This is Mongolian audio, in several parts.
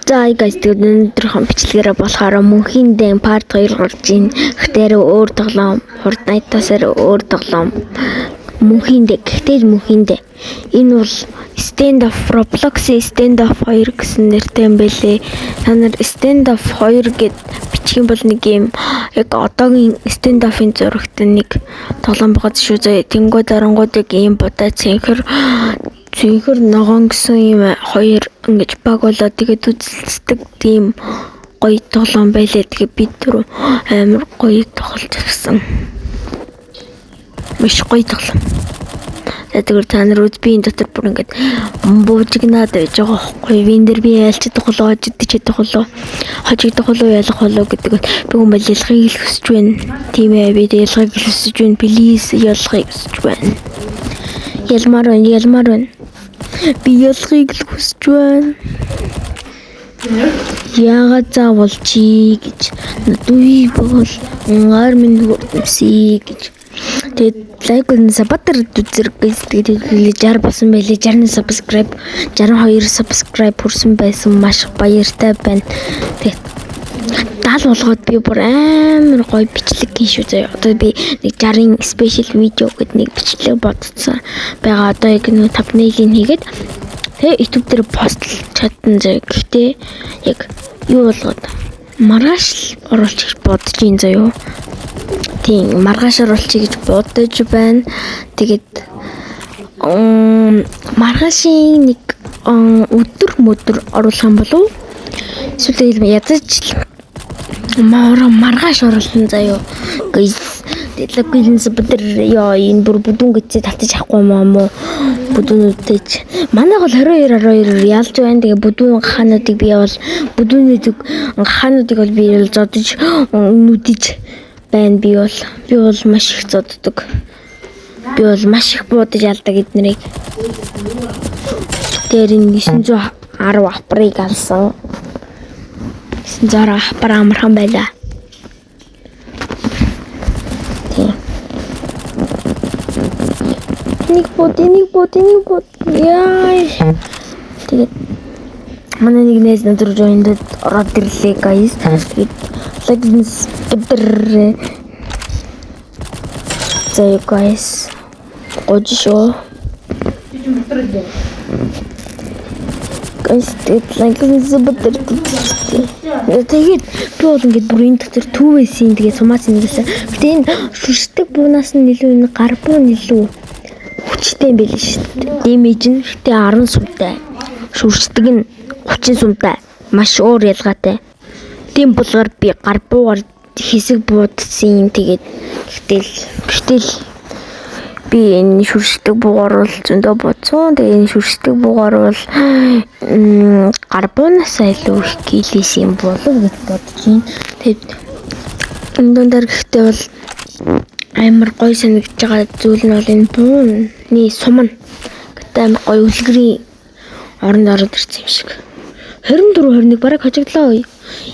За guys, тэгээд өнөөдрийнхөө бичлэгээрээ болохоор мөнхийн дэн part 2 гарч ийн. Гэхдээ өөр тоглоом, Fortnite-аас өөр тоглоом. Мөнхийн дэ. Гэхдээ мөнхийн дэ. Энэ бол Stand Off, Roblox-ийн Stand Off 2 гэсэн нэртэй юм байлээ. Та нар Stand Off 2 гэд бичих юм бол нэг юм яг одоогийн Stand Off-ын зурагтай нэг тоглоом байгаа шүү заяа. Тэнгүү дарангууд яг ийм будаа цэнхэр цэнхэр ногоон гэсэн юм хоёр ингэж баг болоод тэгээд үзэлцдэг тийм гоё тоглоом байлээ. Тэгээ би түр амар гоё тоглож авсан. Маш гоё тоглоом. За, тэгвэр та нар үз, би энэ дотор бүр ингэж буужигнаад байж байгаа байхгүй. Би энэ дэр би ялж чадах болоо, хожигдож чадах болоо, хожигдох болоо, ялах болоо гэдэг нь би юм бол ялахыг л хүсэж байна. Тийм ээ, би ялахыг л хүсэж байна. Please, ялахыг хүсэж байна. Ялмаар байна, ялмаар байна. Би ялахыг л хүсэж байна. Яагаад заавал чи гэж надуй бол унгаар минь хүрдэмсий гэж. Тэгээд like болон subscribe үзэр гэж. Тэгээд 60 болсон байлээ. 60 subscribe, 62 subscribe хүрсэн байсан, маш баяртай байна. Тэгээд 70 болгоод би бүр амар гоё бичлэг хийн шүү заяа. Одоо би нэг 60-ын special видео гэд нэг бичлэг бодсон байгаа. Одоо яг нэг thumbnail-ийг хийгээд тэгээ YouTube дээр post чадсан заяа. Гэхдээ яг юу болгоод маргааш л оруулчих гэж бодож ин заяа. Тийм, маргааш оруулчих гэж бодож байна. Тэгээд маргаашийн нэг өдөр мөдөр оруулах юм болов уу? Эсвэл ядаж л маргааш оруулсан заяо. Guys, тэгээд бид ёо, энэ бүр бүдүүн гэцээ татаж авахгүй юм уу? Бүдүүнүүдтэй ч манай бол 22 12 ялж байна. Тэгээ бүдүүн хануудыг би бол бүдүүнүүдийг хануудыг бол би бол зодож нүдэж байна. Би бол маш их зоддог. Би бол маш их буудаж ялдаг эднэрийг. Тэр энэ 910 APR-ыг алсан. 910 APR амархан байлаа. Тийм. Энийг бод, энийг бод, энийг бод. Яа. Тэгээд манай нэг найз над руу join-д ороод ирлээ, guys. Тэгээд like өдөр. За guys. Гож шүү. Би ч мотор дээ. Guys, тэгээд like өдөр. Тэгээд би бол ингээд бүр энэ дотор түүвэсийн тэгээд сумаас нэгсэн. Гэтэ энэ шүршдэг буунаас нь илүү энэ гар буу нь илүү хүчтэй юм байл шүү дээ. Damage нь гэтэ 10 сумтай. Шүршдэг нь 30 сумтай. Маш өөр ялгаатай. Тийм болгоор би гар буугаар хэсэг буудсан. Тэгээд гэтэл би энэ шүршдэг буугаар бол зөндөө буудсан. Тэгээ энэ шүршдэг буугаар бол гар буунаас илүү их kill хийсэн юм болов гэж бодож байна. Тэгээд энэ дундаар гэхдээ бол амар гоё санагдаж байгаа зүйл нь бол энэ бууны сум нь. Гэтэ амар гоё үлгэрийн оронд ороод ирсэн юм шиг. 24 21 бараг хожигдлоо.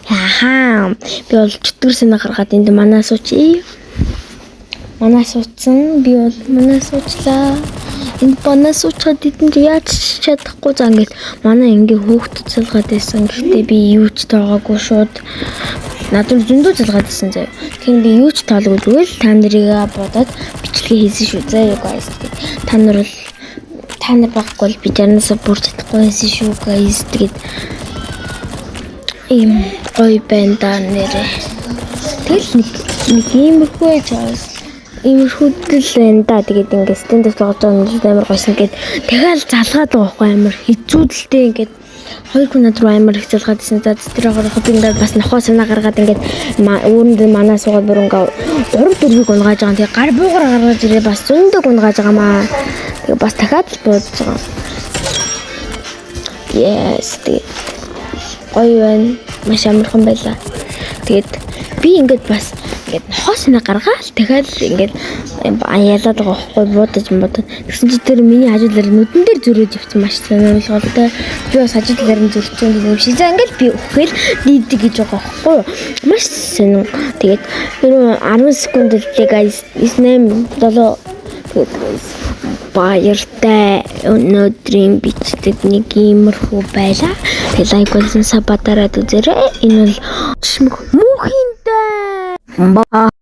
Яхаа. Би бол чөтгөр санаа гаргаад энд манаа суучи. Манаа суудсан. Би бол манаа суучлаа. Энд манаа суучхад эдэнд яаж чадахгүй, за ингээд манай ингээ хөөхдөд залгаад байсан. Гэхдээ би юу ч тоогоогүй, шууд надад зөндөө залгаад байсан заяа. Тийм, би юу ч тоолгүй, зүгээр л та нарыг бодоод бичлэгээ хийсэн шүү заяа, guys. Тэгээд та нар бол, та нар байхгүй бол би 60-аас бүрч чадахгүй байсан шүү, guys. Тэгээд ийм гоё байна да нэрээ. Тэгэл нэг иймэрхүү байж байгаа. Иймэрхүү л байна да. Тэгээд ингээд stand up тоглож байгаа нь амар гойсон гээд дахиад залгаад байгаа байхгүй, амар хэцүүдэлтэй, ингээд хоёр хүн над руу амар их залгаад исэн. За, тэр байгаа би ингээд бас нохоо санаа гаргаад ингээд үүрэнд манаа суугаад бүр ингээд 3 4-ийг унгааж байгаа. Тэгээ гар буугаар гаргаж ирээ, бас зөндөг унгааж байгаа маа. Тэгээ бас дахиад л буудаж байгаа. Yes, тэгээд гоё байна. Маш амархан байлаа. Тэгээд би ингээд бас ингээд нохоо санаа гаргаал дахиад л ингээд ялаад байгаа байхгүй, буудаж буудаж. Тэгсэн чи тэр миний хажуулаар нүдэн дээр зөрөөд явсан, маш сонирхолтой. Би бас хажуулаар нь зөрчихсөн юм шиг. За, ингээд би үхэл дийдэг гэж байгаа байхгүй юу? Маш сонин. Тэгээд тэр 10 секунд л, guys, 9 8 7, тэгээд guys. Баяртай. Өнөөдрийн бичлэг нэг иймэрхүү байлаа. Тэгээ like болон sub дараад үзээрэй. Энэ бол чимэг мөнхийнтэй. Баа.